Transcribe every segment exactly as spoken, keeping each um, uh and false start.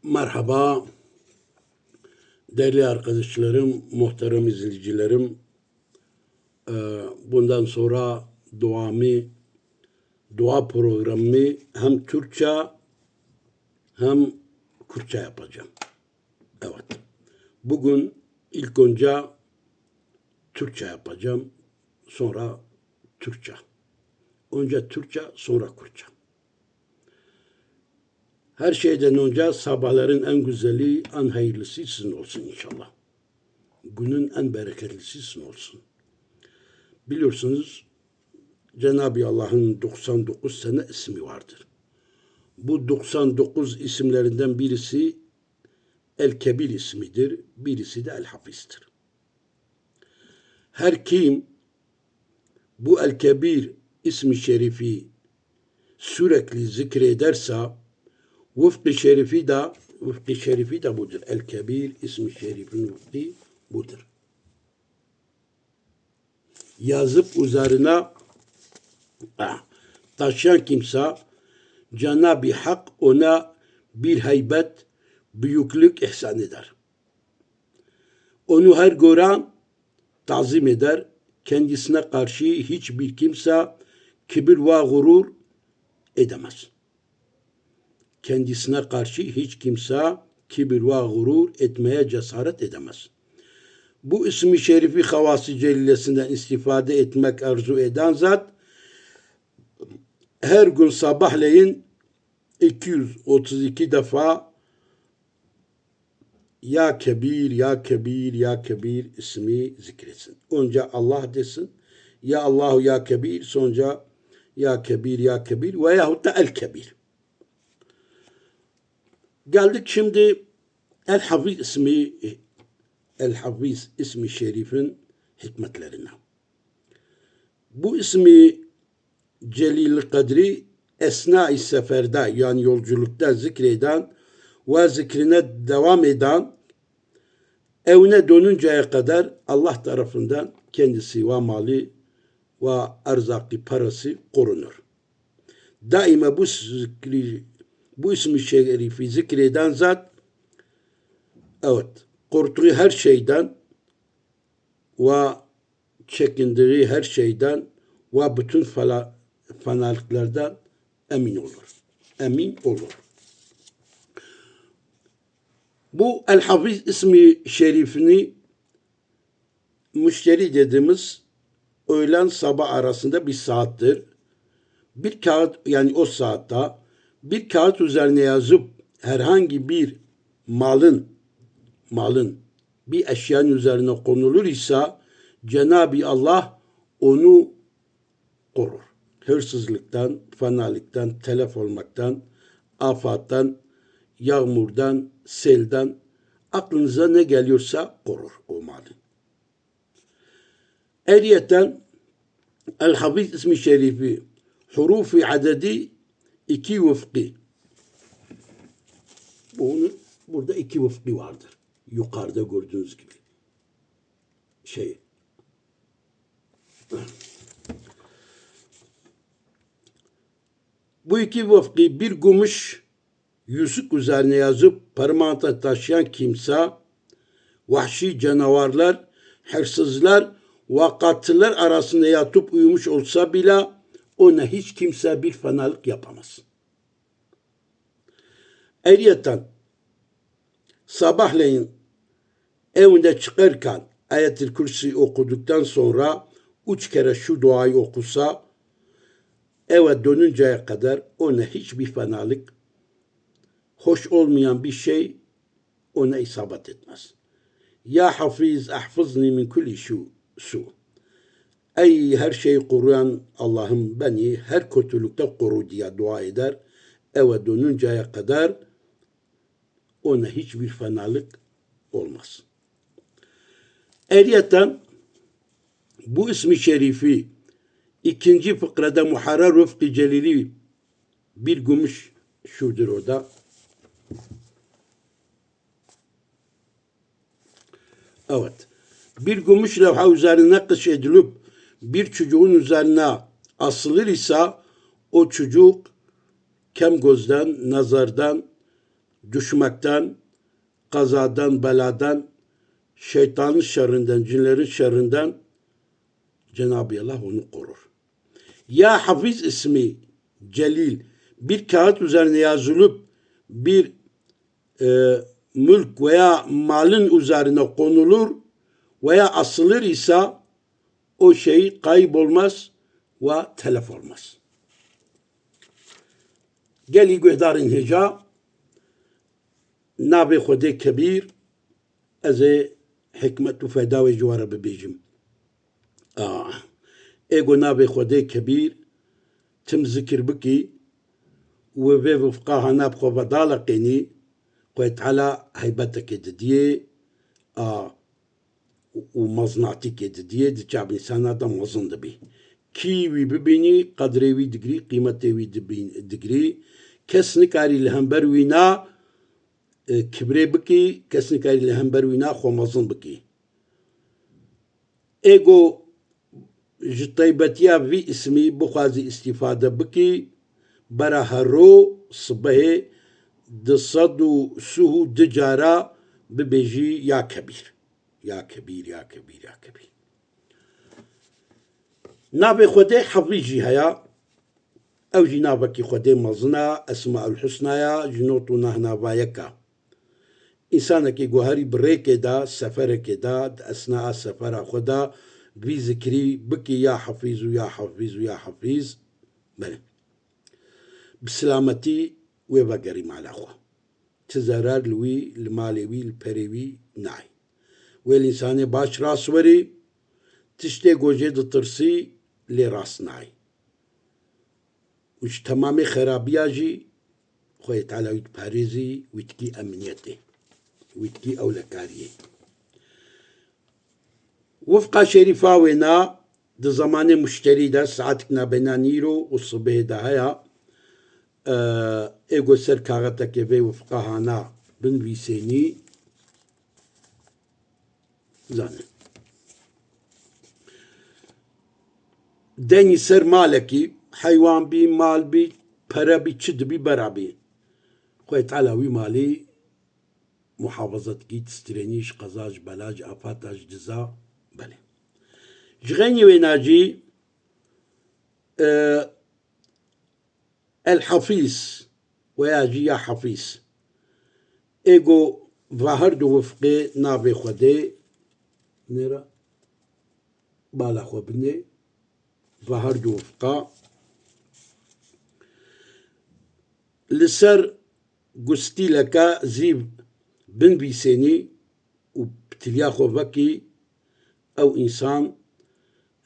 Merhaba, değerli arkadaşlarım, muhterem izleyicilerim. Ee, Bundan sonra duamı, dua programımı hem Türkçe hem Kürtçe yapacağım. Evet. Bugün ilk önce Türkçe yapacağım, sonra Türkçe. Önce Türkçe, sonra Kürtçe. Her şeyden önce sabahların en güzeli, en hayırlısı sizin olsun inşallah. Günün en bereketlisi sizin olsun. Biliyorsunuz, Cenab-ı Allah'ın doksan dokuz tane ismi vardır. Bu doksan dokuz isimlerinden birisi El-Kebir ismidir, birisi de El-Hafiz'tir. Her kim bu El-Kebir ismi şerifi sürekli zikrederse, vıfkı şerifi de, vıfkı şerifi de budur. El-Kebir ismi şerifin vıfkı budur. Yazıp üzerine, ah, taşıyan kimse, Cenab-ı Hak ona bir heybet, büyüklük ihsan eder. Onu her gören tazim eder. Kendisine karşı hiçbir kimse kibir ve gurur edemez. Kendisine karşı hiç kimse kibir ve gurur etmeye cesaret edemez. Bu ismi şerifi havası celilesinden istifade etmek arzu eden zat her gün sabahleyin iki yüz otuz iki defa "Ya Kebir, Ya Kebir, Ya Kebir" ismi zikretsin. Önce Allah desin, "Ya Allahu Ya Kebir", sonra "Ya Kebir, Ya Kebir" veyahut da "El Kebir". Geldik şimdi El Hafiz ismi, El Hafiz ismi şerifin hikmetlerine. Bu ismi Celil Kadri esna-i seferde, yani yolculukta zikreden ve zikrine devam eden, evine dönünceye kadar Allah tarafından kendisi ve mali ve erzaki parası korunur. Daima bu zikri, bu ismi şerifi zikreden zat, evet, korktuğu her şeyden ve çekindiği her şeyden ve bütün fela-, fenalıklardan emin olur. Emin olur. Bu El-Hafiz ismi şerifini müşteri dediğimiz öğlen sabah arasında bir saattir. Bir kağıt, yani o saatte bir kağıt üzerine yazıp herhangi bir malın, malın bir eşyanın üzerine konulur ise Cenab-ı Allah onu korur. Hırsızlıktan, fenalıktan, telef olmaktan, afattan, yağmurdan, selden, aklınıza ne geliyorsa korur o malı. Ayrıyeten El-Hafiz ismi şerifi, hurufi adedi iki vıfkı. Bunun, burada iki vıfkı vardır. Yukarıda gördüğünüz gibi. Şey. Bu iki vıfkı bir gümüş yüzük üzerine yazıp parmağında taşıyan kimse, vahşi canavarlar, hırsızlar ve katiller arasında yatıp uyumuş olsa bile ona hiç kimse bir fenalık yapamaz. Ayrıyeten sabahleyin evinde çıkarken Ayet-i Kürsi okuduktan sonra üç kere şu duayı okusa, eve dönünceye kadar ona hiçbir fenalık, hoş olmayan bir şey ona isabet etmez. Ya Hafiz, ahfizni min kulli şu, su. Ey her şeyi koruyan Allah'ım, beni her kötülükte koru diye dua eder. Eve dönünceye kadar ona hiçbir fenalık olmaz. Ayrıyeten bu ismi şerifi ikinci fıkrada Muharrar Rıfkı Celili bir gümüş şudur o da. Evet. Bir gümüş levha üzerine kış edilip bir çocuğun üzerine asılır ise o çocuk kem gözden, nazardan, düşmekten, kazadan, beladan, şeytanın şerrinden, cinlerin şerrinden Cenab-ı Allah onu korur. Ya Hafiz ismi celil bir kağıt üzerine yazılıp bir e, mülk veya malın üzerine konulur veya asılır ise o şey kaybolmaz ve telef olmaz. Gelî guhdarên hêja, navê Xwedê kebîr, ez ê hikmet û feyda wê ji we re bibêjim. A, ê ku navê Xwedê kebîr tim zikir bikî û wê vê wifqa hana bi xwe vedaleqênî, Xwedê Teala heybetekê didiyê, a, û mezinatîkê didiyê, di çav însana de mezin dibî. Kî wî bibînî, qedrê wî digirî, qîmetê wî dibîn-, digirî. Kes nikarî li hember wî na, e, kibrê bikî, kes nikarî li hember wî na xwe mezin bikî. Ê ku ji teybetiya vî îsmî bixwazî îstîfade bikî, bera hero sibehê di sed û sih û du cara bibêjî ya kebîr. Ya kebîr, ya kebîr, ya kebîr. Navê Xwedê Hefîz jî heye. Ew jî navekî Xwedê mezin e, Esmaul Husna ya, ji not û nah nava yek e. Însanekî ku herî bi rêkê de, seferekê de, di esnaa sefera xwe de vî zikirî bikî, ya Hefîz û ya Hefîz û ya Hefîz, belê, bi silametî wê vegerî mala xwe. Ti zerar li wî, li malê wî, li perê wî nayê. Wê li însanê baş rast werî, tiştê ku jê ditirsî lê rast nayê. Û ji temamê xerabiya jî Xwedê Teala wî diparêzî, wî dikî emniyetê, wî dikî ewlekariyê. Wifqa şerîfa wêna di zemanê muşterî de saetik nabêna nîro û sibê de heye, e, ê ku ser kaxetekê vê wifqa hana binvîsênî, zanin. Denî ser malekî, heywan bî, mal bî, pere bî, çi dibî bera bî. Xwedê Teala wî malî muhafaza dikî, tistrênî, ji qeza, ji bela, ji afata, ji diza, belê. Ji xeynî wêna jî, e, El Hafîz, weya jî ya Hafîz. Ê ku va her du wifqê navê Xwedê nêra bala xwe binê, va her du wifqa li ser gustîleke zîv binvîsênî û bi tiliya xwe vekî ew însan,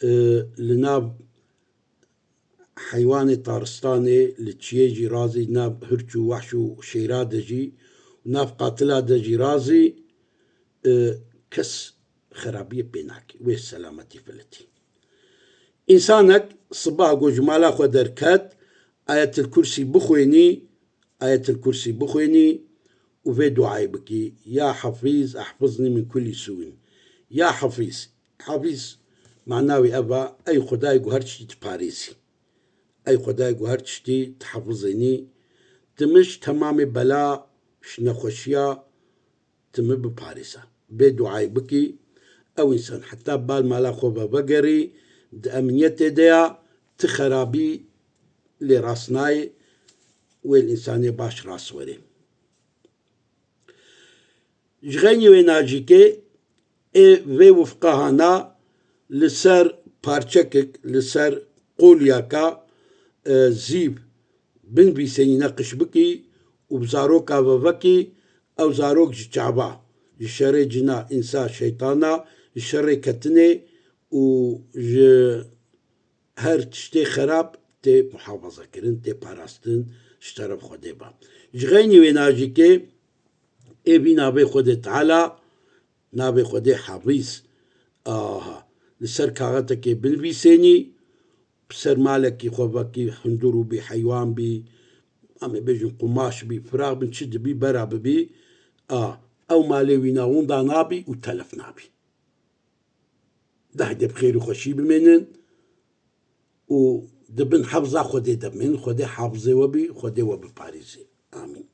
e, li nav heywanê taristanê, li çiyê jî razî, nav hirç û wehş û şêra de jî, nav qatila de jî razî, e, kes xerabiyê pê nakê, wê selametî filetî. Însanek siba ku ji mala xwe derket, Ayetil Kursî bixwênî, Ayetil Kursî bixwênî û vê duayê bikî, Ya Hafîz, ehfiznî min kulî sûin. Ya Hafîz, Hafîz mana wî ev e, ey Xwedayê ku her tiştî diparêzî. Ey Xwedayê ku her tiştî dihefizênî, tu min ji temamê bela, ji nexweşiya, tu min biparêze. Vê duayê bikî, ew însan heta bal mala xwe ve vegerî, di emniyetê de ya, ti xerabî lê rast nayê, wê li însanê baş rast werê. Ji xeynî wê nacîkê ê vê wifqa hana li ser parçekek, li ser qolyaka, e, zîv binvîsênî, neqiş bikî û bi zaroka ve vekî, ew zarok ji çava, ji şerê cina, însa, şeytana, ji şerê ketinê û ji her tiştê xerab tê muhafaza kirin, tê parastin, ji teref Xwedê ve. Ji xeynî wê nacîkê ê vî navê Xwedê Teala, navê Xwedê Hafîz, aha, li ser kaxetekê binivîsênî, bi ser malekî xwe vekî hundur û bî, heywan bî, em ê bêjin qumaş bî, firaq bin, çi dibî, bera bibî, a, ew malê wî na winda nabî û telef nabî. Deh de bi xêr û xweşî bimênin û di bin hefza Xwedê de bimênin. Xwedê hafizê we bî, Xwedê we biparêzê. Amîn.